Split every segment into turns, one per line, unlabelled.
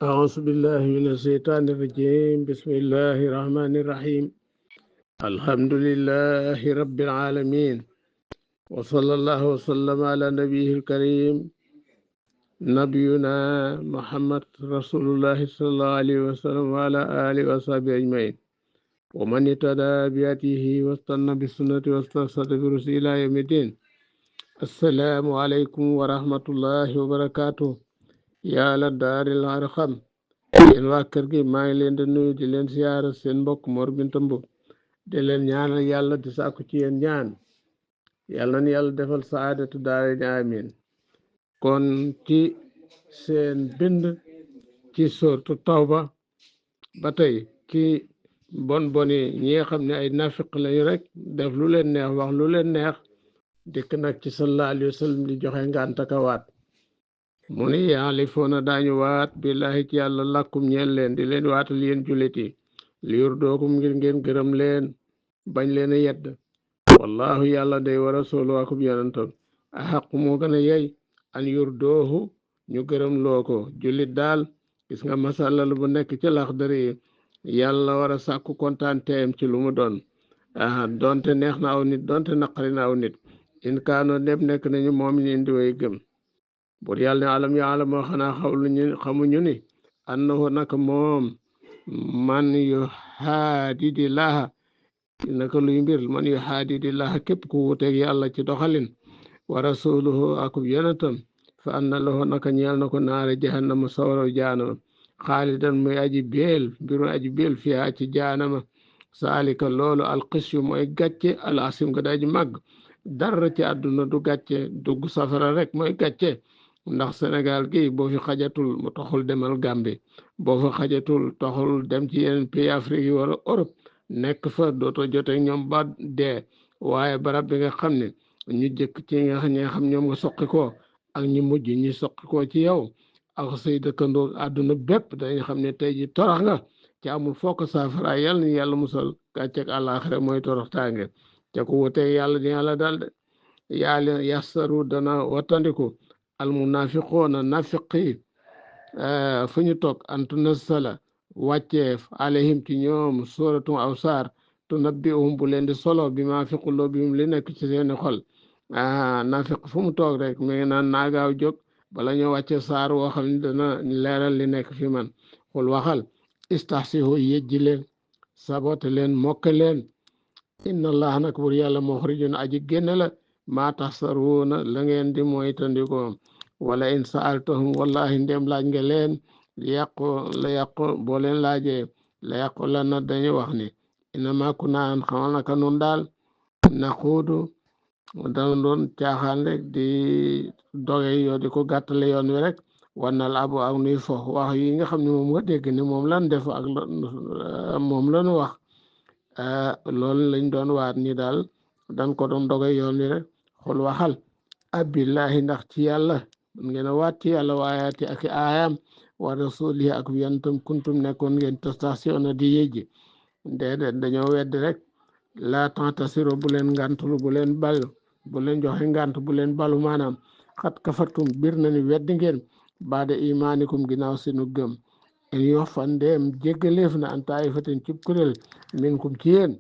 أعوذ بالله من الشيطان الرجيم بسم الله الرحمن الرحيم الحمد لله رب العالمين وصلى الله وسلم على نبيه الكريم نبينا محمد رسول الله صلى الله عليه وسلم وعلى آله وصحبه أجمعين ومن اهتدى بهديه واستنى بسنته واسترشد برشده إلى يوم الدين السلام عليكم ورحمة الله وبركاته يا للدار الأرحم yéen waa kër gi maa ngi leen di nuyu di leen siyaara seen mbokk Mor Binta Mbub di leen ñaanal yàlla di sàkku ci yéen ñaan yàlla na yàlla defal saadatu daara amin kon ci seen bind ci sortu tawba ba tey ci boni ñi nga xam ne ay nafiq lañu rek def lu leen neex wax lu leen neex dikk nag ci sallallahu alayhi wa sallam di joxe ngàntakawaat mu ni yaalifoona daañu waat billaahi ci yàlla làkkum ñeel leen di leen waatal yéen jullit yi li yurdookum ngir ngeen gërëm leen bañ leen a yedd wallahu yàlla day war a soolu akub yonentam a xaqu moo gën a yey an yurdoohu ñu gërëm loo ko jullit daal gis nga masala bu nekk ci Laxdari yàlla war a sàkku kontaan teem ci lu mu doon donte neex na aw nit donte naqari na aw nit in kaano dem nekk nañu moom ñi di way gëm bur yàlla ne alam yàlla moo xanaa xamuñu ni annahu naka moom man yu haadidi laaha naka luy mbir man yu haadidi laaha képp ku wuteeg yàlla ci doxalin wa rasuluhu akub yonentam fa anna lahu naka ñeel na ko naare jahannama sawaraw jaanama xaalidan muy aji beel fiha ci jaanama saalika loolu alxisyu mooy gàcce al asim ga daji màgg dara ci àdduna du gàcce dugg safara rek mooy gàcce ndax Sénégal gi boo fi xajatul mu taxul demal Gambie boo fa xajatul taxul dem ci yeneen pays Afrique yi wala Europe nekk fa dootoo jotee ñoom ba dee waaye barab bi nga xam ne ñu jëkk ci nga xam ñoom nga soqi ko ak ñu mujj ñi soqi ko ci yow ak say dëkkandoo àdduna bépp dañu xam ne tey ji torox nga ci amul fokk saafara yàlla ni yàlla musal gàcceeg àllaaxira mooy torox tànge te ko wuteeg yàlla di yàlla dal de yàlla yasaru dana wattandiku almunafiqoona nafiqi fu ñu toog antu nasala wàcceef alayhim ci ñoom suratum aw saar tunabbi'uhum bu leen di solo bi ma fi qulubihim li nekk ci seeni xol nafiq fu mu toog rek mi ngi naan naagaaw jóg bala ñoo wàcce saar woo xam ne dana leeral li nekk fi man xul waxal istahsihu yejji leen sabote leen mokke leen inna allah nag bur yàlla muxrijun aji génne la maa taxsaruuna la ngeen di moytandikoo wala in saaltahum wallahi ndem laaj nga leen yàqu boo leen laajee la yàqu la na dañu wax ni inama kunaan xamal naka nun daal naxuudu dana doon caaxaan rek di doge yoo di ko gàttale yoon wi rek wanal abu ak nuy fo wax yi nga xam ne moom nga dégg ni moom lan def ak moom lanu wax loolu lañ doon waat ni daal dan ko doon doge yoon wi rek xul waxal abillahi ndax ci yàlla man ngeen a waat ci yàlla waayaati ak aayam wa rasulihi ak yantam kuntum nekkoon ngeen testation di yéji déedéet dañoo weddi rek la tentasiro bu leen ngantulu bu leen balu bu leen joxe ngant bu leen balu maanaam xat kafartum bir na ni weddi ngeen baada imaanikum ginnaaw seenu gëm en yoo fan ndeem jéggaleef na an taayifatin cib kuréel minkum ci yéen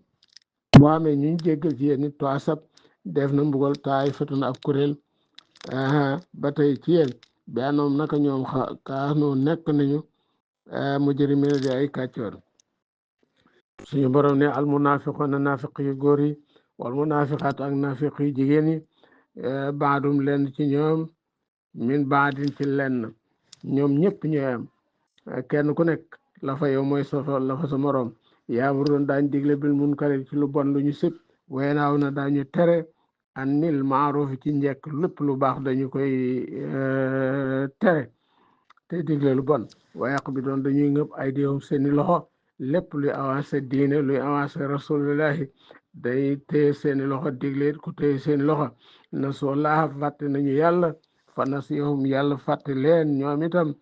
boo amee ñu jéggal ci yéen nit to asab def na mbugal taayifatun ab kuréel ba tey ci yéen bi anoom naka ñoom kaanoo nekk nañu mujrimina di ay kàccoor suñu borom ne al munafiqoona nafiq yu góor yi wal munafiqaat ak nafiq yu jigéen yi baadum lenn ci ñoom min baadin ci lenn ñoom ñëpp ñooyam kenn ku nekk la fa yow mooy soto la fa sa morom yaamuroon daañ digle bil munkari ci lu bon lu ñu sib waynaaw na daañu tere anil maaruf ci njekk lépp lu baax dañu koy tere te digle lu bon wayaq bi doon dañuy ngëp ay diwum seeni loxo lépp luy avancé diine luy avancé rasulullahi day téye seeni loxo digle ku téye seeni loxo na soo laaxa fàtte nañu yàlla fa nasiyahum yàlla fàtte leen ñoom itam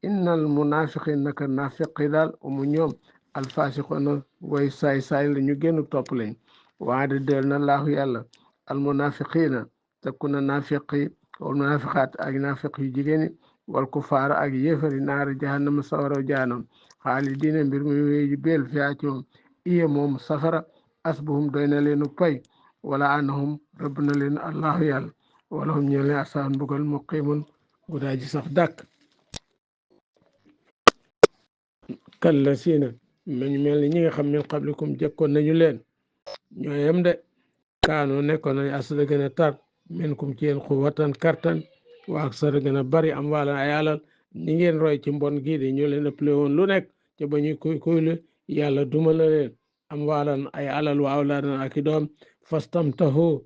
innal munafiqin naka nafiqi daal umu ñoom alfasiqoona way saay la ñu génn topp lañ waade del na laaxu yàlla almunafiqina tekku na nafiqi wal munafiqaat ak nafiq yu jigéen wal kufaara ak yéefari naari jahannama sawara jaanam xaalidiina mbir muy wéy beel fiyaa ci moom iye moom safara asbuhum doy na leenu pay wala anahum rëbb na leen allahu yàlla wala hum ñeel leen asaan mbugal muqimun gudaa ji sax dàkk kalla siina mañ mel ni ñi nga xam min qablikum jëkkoon nañu leen ñooyam de kaanoo nekkoon nañu asada gën a tar min kum ci yéen xuwatan kartan waa ak sara gën a bari am wala ay alal ñi ngeen roy ci mbon gii de ñoo leen ëppale woon lu nekk te ba ñuy kuy yàlla duma la leen am walan ay alal wa awlaadan ak i doom fastamtahu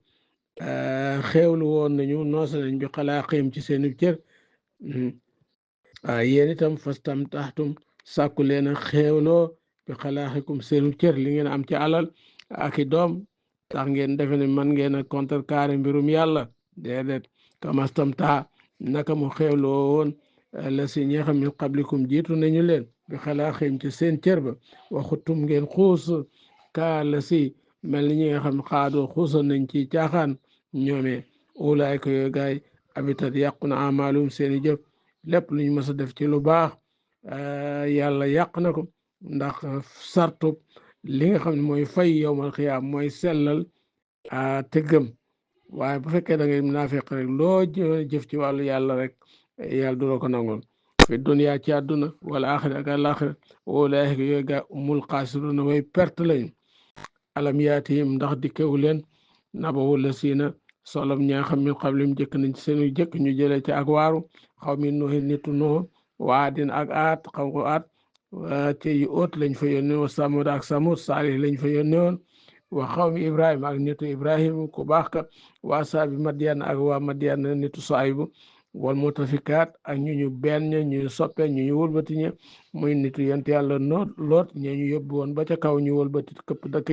xeewlu woon nañu noosa nañ bi xalaaqim ci seeni cër yéen itam fastamtahtum sàkku leen a xeewloo bi xalaaqikum seenu cër li ngeen am ci alal ak i doom tax ngeen defe ne man ngeen a contrecarrer mbirum yàlla déedéet kamastamtaa naka mu xeewloo woon la si ñi xam min qablikum jiitu nañu leen bi xalaaxim ci seen cër ba waxutum ngeen xuus kaa la si mel ni ñi nga xam xaadoo xuusoon nañ ci caaxaan ñoomee ulaay ko yooyu gaay abitat yàqu na amaalum seeni jëf lépp luñ mës a def ci lu baax yàlla yàq na ko ndax sartub li nga xam ne mooy fay yowmal xiyaam mooy sellal te gëm waaye bu fekkee da ngay naafiq rek loo jëf ci wàllu yàlla rek yàlla du la ko nangul fi dunya ci àdduna wala axira ak àlaxira ulaa'ika yooyu gaa umul xaasiruuna way perte lañu alam yaatihim ndax dikkewu leen nabawu la siina solom ñaa xam min qablim jëkk nañ ci seenu jëkk ñu jëlee ci ak waaru xaw mi nuuhi nitu nuux waadin ak aat xaw ko aat te yu óot lañ fa yónnee woon samud ak samud saalih lañ fa yónnee woon wa xaw mi ibrahima ak nitu ibrahima ku baax ka waa saabi madiyan ak waa madiyan nitu soaybu wal mutafikaat ak ñu benn ñu soppe ñu wëlbati ña muy nitu yent yàlla loot ña ñu yóbbu woon ba ca kaw ñu wëlbati këpp dëkk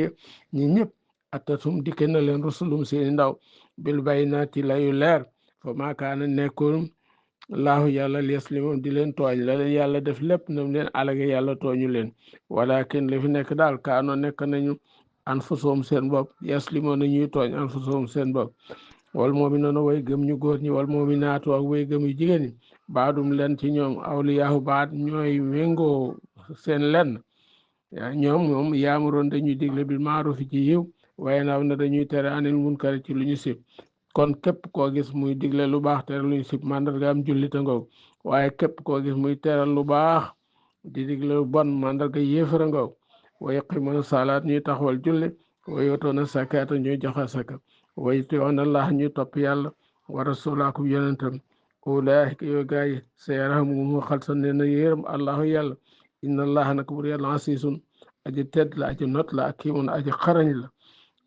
ñi ñëpp attatum dikke na leen rusulum seeni ndaw bil bayyinaati layu leer fa maakaana nekkoon laahu yàlla liyaslima di leen tooñ la leen yàlla def lépp nam leen alage yàlla tooñu leen walakin li fi nekk daal kaanoo nekk nañu anfusuhum seen bopp yaslimo na ñuy tooñ anfusuhum seen bopp wal mu'minuuna way gëm ñu góor ñi wal mu'minaatu ak way gëm yu jigéen ñi baadum leen ci ñoom awliyaahu baad ñooy méngoo seen lenn ñoom moom yaamuroon dañuy digle bil maarufi ci yiw waaye naaw na dañuy tere anil munkari ci lu ñu sib kon képp koo gis muy digle lu baax tere lu ñu sib mandarga am jullita ngoog waaye képp koo gis muy tere lu baax di digle lu bon mandarga yéefara ngoog wa yuqiimuuna salaat ñuy taxawal julli wa yu'tuuna zakaata ñuy joxe saka wa yutii'uuna Allah ñuy topp yàlla wa rasuulahu yonentam ulaa'ika yoo gaay sayarhamuhum xalsa ne na yërëm allahu yàlla inna allaha nag bur yàlla asiisun aji tedd la aji not la hakiimun aji xarañ la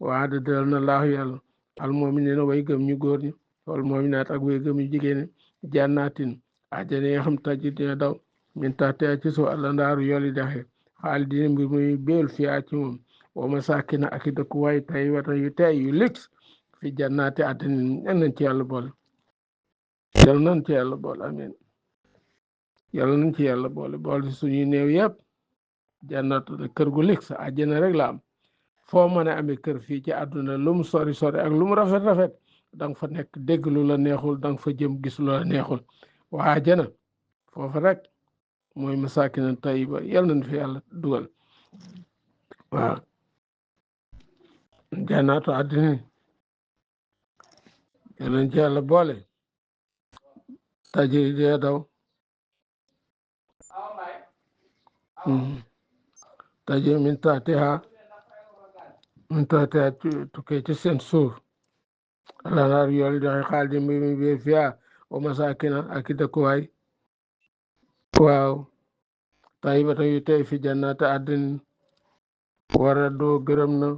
waada dël na laahu yàlla al mu'miniina way gëm ñu góor ñi wal mu'minaat ak way gëm ñu jigéen ñi jannaatin àjjana yi nga xam tajri dina daw min tahtihaa ci suuf al-anhaaru yooli dexe xaalidiina mbir muy béel fiihaa ci moom wa masaakina ak i dëkkuwaay tayyibatan yu tey yu lix fi jannaati adnin yal nañ ci yàlla boole yal nañ ci yàlla boole amiin yal nañ ci yàlla boole boole si suñuy néew yëpp jannatu kër gu lix àjjana rek la am foo mën a amee kër fii ci àdduna lu mu sori sori ak lu mu rafet rafet da nga fa nekk dégg lu la neexul da nga fa jëm gis lu la neexul waa àjjana foofu rek mooy masaakina tayyiba yal nañ fi yàlla dugal waaw jannaatu adnin yal nañ ci yàlla boole tajri dee daw tajri min tahtihaa tukkee ci seen suuf al-anhaaru yool doxe xaalidiina mbir muy béel fiihaa wa masaakina ak i dëkkuwaay waaw tayyibatan yu tey fi jannaati adnin wara doo gërëm na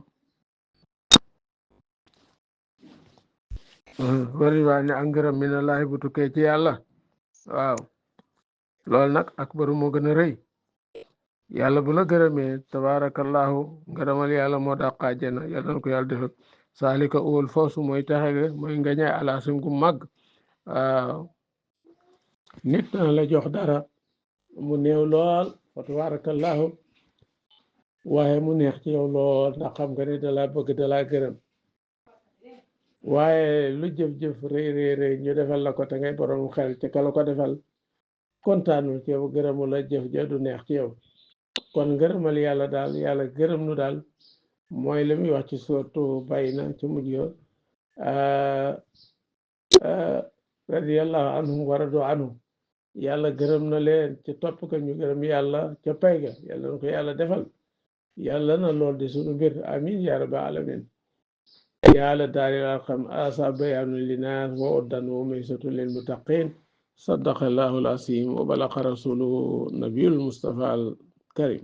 wariwaane ak ngërëm minallaahi bu tukkee ci yàlla waaw loolu nag akbaru moo gën a rëy yàlla bu la gërëmee tabaarakallaahu ngërëmal yàlla moo dàq àjjana yàlla na ko yàlla defal saalika uwal fawsu mooy taxe ga mooy ngañaay alaasim gu màgg waaw nit na la jox dara mu néew lool fa tabaarakallaahu waaye mu neex ci yow lool ndax xam nga ne dalaa bëgg dalaa gërëm waaye lu jëf-jëf rëy rëy rëy ñu defal la ko te ngay borom xel te ka la ko defal kontaanul ci yow gërëmu la jëf ja du neex ci yow kon ngërëmal yàlla daal yàlla gërëm nu daal mooy li muy wax ci suratu Bayna ci mujj yo radiyallahu anhum wa radu anhu yàlla gërëm na leen ci topp ko ñu gërëm yàlla ca pay ga yàlla na ko yàlla defal yàlla na lool di sunu mbir amin ya rabbal alamin yàlla daaril arqam asa bayaanu linaas wa uddan wa maysatu lil muttaqin sadaqallahu al asim wa balaqa rasuluhu nabiyul mustafa al karim